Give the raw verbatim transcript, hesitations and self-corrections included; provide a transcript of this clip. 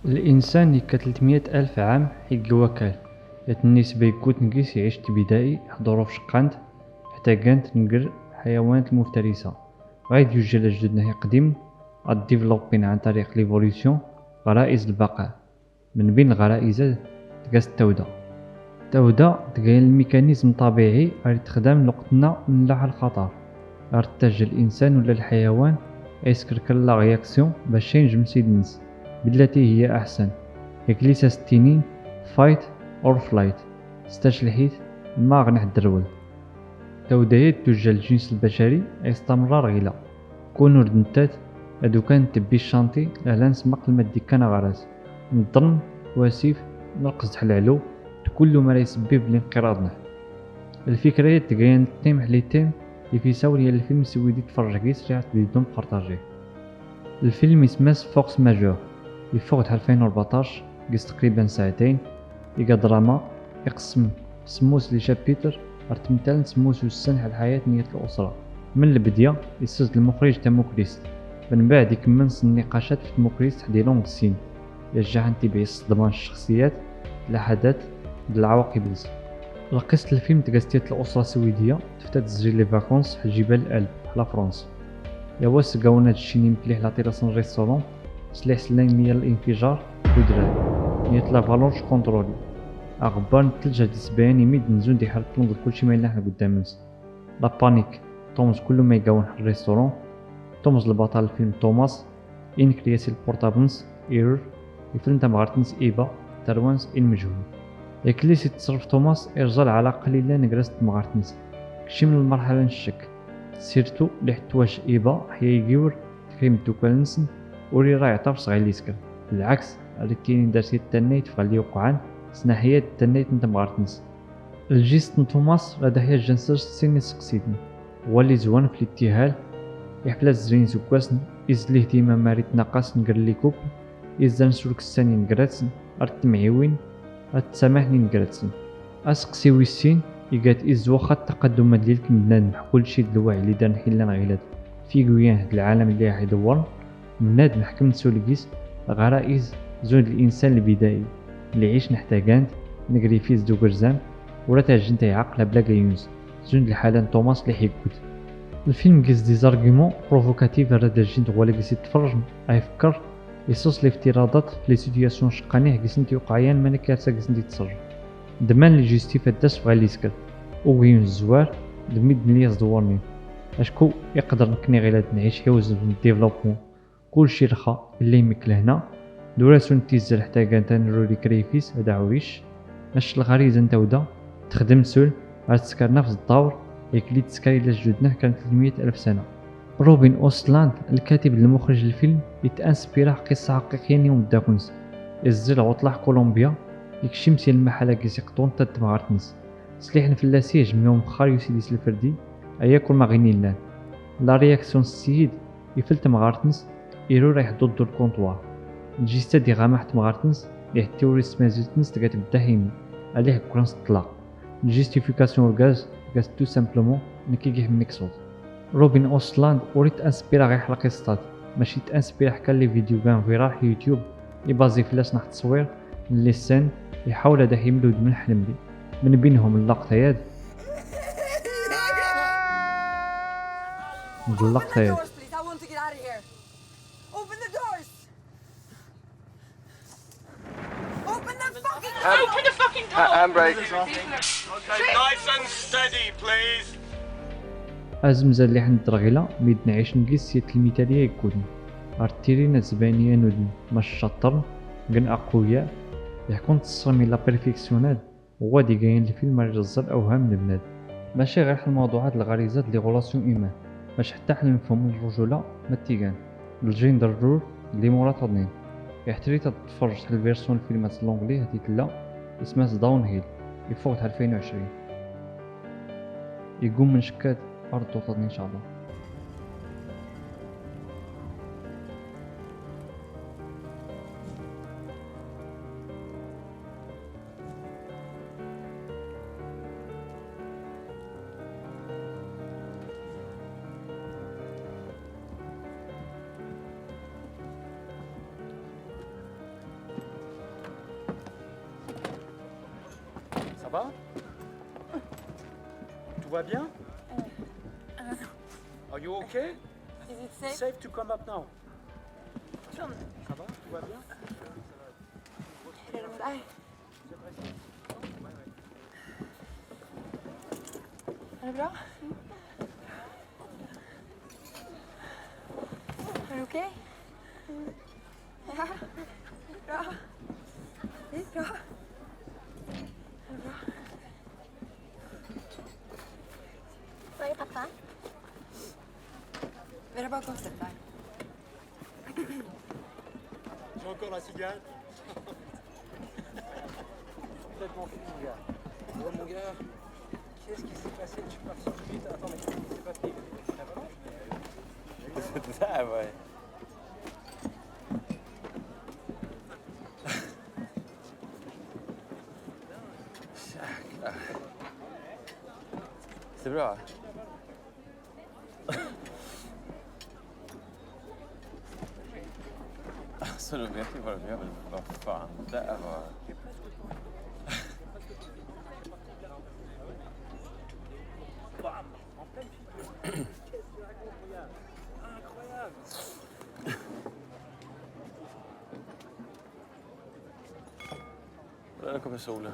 الإنسان يكا تلتمية ألف عام حيقي وكال. يتني سبيكوت نقيس يعيش تبدائي حضورو في شقانت، حتى كانت نقر حيوانات المفترسة. غايد يوجد الجدود ناحية قديم، الديفلوبين عن طريق ليفوليسيون، غرائز البقاء. من بين الغرائز تقاس التودة. التودة تقاين الميكانيزم طبيعي غادي تخدم لوقتنا نلاح الخطر. غير تاج الإنسان ولا الحيوان يسكر كل لا رياكسيون باش ينجم سيدنس بالتي هي أحسن. يكليس ستينين فايت أور فلايت. ستاش الحيث ما غنح الدرول. تودايات توجه الجنس البشري يستمرار غيلا. كونور دنتات، هادو كان تبي الشانطي، لهلا نسمق المادي كان غراس. نضن، واسيف، نرقص تحل علو، كل ما راه يسبب الانقراض نح. الفكرة هي تقريان التيم حلي تيم، يفيساو ليا الفيلم سويدي تفرج كي سريع تبيدون بارطاجيه. الفيلم يسمى فورس ماجور، يفوق تاع ألفين وربعطاش، قيس تقريبا ساعتين، يقا دراما، يقسم سموس لي شابيتر، ارتمتال سموس والسنح الحياة نية الأسرة. من البدية، يسوس المخرج تموكريست، من بعد يكمل النقاشات في تموكريست حدي لونغ سين، يرجع انت بعيس ضمان الشخصيات، الحدث، العواقب. القصة الفيلم تقاستية الأسرة سويدية، تفتت تزري لي فاكونس حجيبة الألب، على فرنسا. يا واس قاونا تشيني مكليح لا تيراسن ريستورون، سليح سلان مية الانفجار، ودراري. مية لافالونش كونترولي. أخبار نتلجة دي سبعين يميد نزون دي حرب لونغ كلشي ما يلاح لقدام نس. لا بانيك. تومز كل ما يقاون حر الريستورون. تومز البطل الفيلم توماس. إنكرياسي البورتابنس. إيرور. يفلن تمغارتنس إيبا. تروانس المجهول. يكليس يتصرف توماس إرزال على قليلا نقرس تمغارتنس. كشي من المرحلة نشك. سيرتو لحتواش إيبا حيا يقيور تكريم الدوكال نسن. وري راه يعتبر صغير ليسكر. بالعكس، ريتيني دارسي التنيت فغالي يوقعان. سناحيات التنيت نتمغارتنس. الجيست نتوماس غادا هي الجنسر سيني سقسيتن. ولي زوان في الابتهال. يحفل الزرين زكواسن. إز ليه ديما ماري تناقص نقر لي كوب. إز دان سلوك الساني نقراتسن. أرد تمعيوين. أرد تسامحني نقراتسن. أسقسي ويسين. إيقات إز واخا التقدم ديالك بنادم حكول شي دلواعي اللي دار نحيلان غيلاد. في قويان هاد العالم اللي راح يدور. بنادم حكم تسولكيس، غرائز، زون الإنسان البدائي، اللي عيش نحتاجانت، نقري فيز دو قرزان، ورا تاجنت عقل بلا قيونس، زون الحالة توماس اللي حيكوت. الفيلم قيس دي زارغيمون بروفوكاتيف، الرد الجنت ولا قيس يتفرج، أيفكر، يصوص الافتراضات في لي سيتياسيون شقاني قيس انت يوقعيان مانا كارثة قيس انت يتصرف. دمان اللي جيستي فداس بغا ليسكر، وقيون الزوار، دمي دنيا زدورني. أشكو يقدر نكني غير نعيش حيوز في الديفلوبمون. كلشي رخا اللي يمك لهنا. دوراسو نتيزر حتى كان تنروري كريفيس هدا عويش. اش الغريزة نتا ودا تخدم سول، غتسكر نفس الدور، ياك لي تسكر إلا جدودنا كان تلتمية ألف سنة. روبن أوستلاند، الكاتب المخرج الفيلم، يتأنسبيرا قصة حقيقية نيوم داكونس. الزر عطلة كولومبيا، يكشم سي المحلة كيسيق طون تدمغارتنس. سليح الفلاسي يجمعهم خار يوسيديس الفردي، أيا كل ما غيني لان. لا رياكسيون السيد، يفل تمغارتنس، إيرو رايح ضد الكونطوار. الجيستا دي غامح تمغارتنس، ليه التيوريست مازلتنس تقات بالدهيمي، أليه كرانس الطلاق. الجيستيفيكاسيون الغاز، غاز تو سامبلومون، نكي كيح ميكسوط. روبن أوستلاند، وريت أنسبيرا غير حلقة ستاد، ماشي تأنسبيرا حكا لي فيديو كان فيرال في يوتيوب، يبازي في لاس نحت تصوير، لي سين، يحاول هذا حيملود من حلملي. من بينهم اللقطة ياد. اللقطة ياد. Open the doors, please. I want to get out of here. Open the doors. Open the fucking door. Open the fucking door. Handbrake. Okay, nice and steady, please. أزمزة اللي حند الرغيلة، ميدنا عيش نقيس سيت المثالية يكون. أرتيري نزبانية نودن، مش شطر، قن أقوياء، يحكون تصرمي لا بيرفيكسيونال. وادي كاين الفيلم راه يرزق الأوهام لبنادم. ماشي غير حل موضوعات الغريزات لي غولاسيون إيمان، باش حتى حنا نفهمو الرجولة ما تيقان، الجيندر رول لي مورا تاضنين. يحتري تتفرج حل فيرسيون الفيلمات اللونجلي هاتي تلا، اسمها داون هيل، يفوت ألفين وعشرين. يقوم من شكات أرض وطني إن شاء الله. Tout va bien? Are you okay? Is it safe? Safe to come up now. Ça va? Tout va bien? Are you okay? Merhaba, comment ça va? J'ai encore la cigale. Complètement fou, mon gars. Oh, mon gars, qu'est-ce qui s'est passé? Je suis parti vite. Attends, mais c'est pas pire. C'est ça, ouais. C'est vrai. Sono vecchio, proprio, ma fa, Incroyable. Incroyable. Guarda come sono.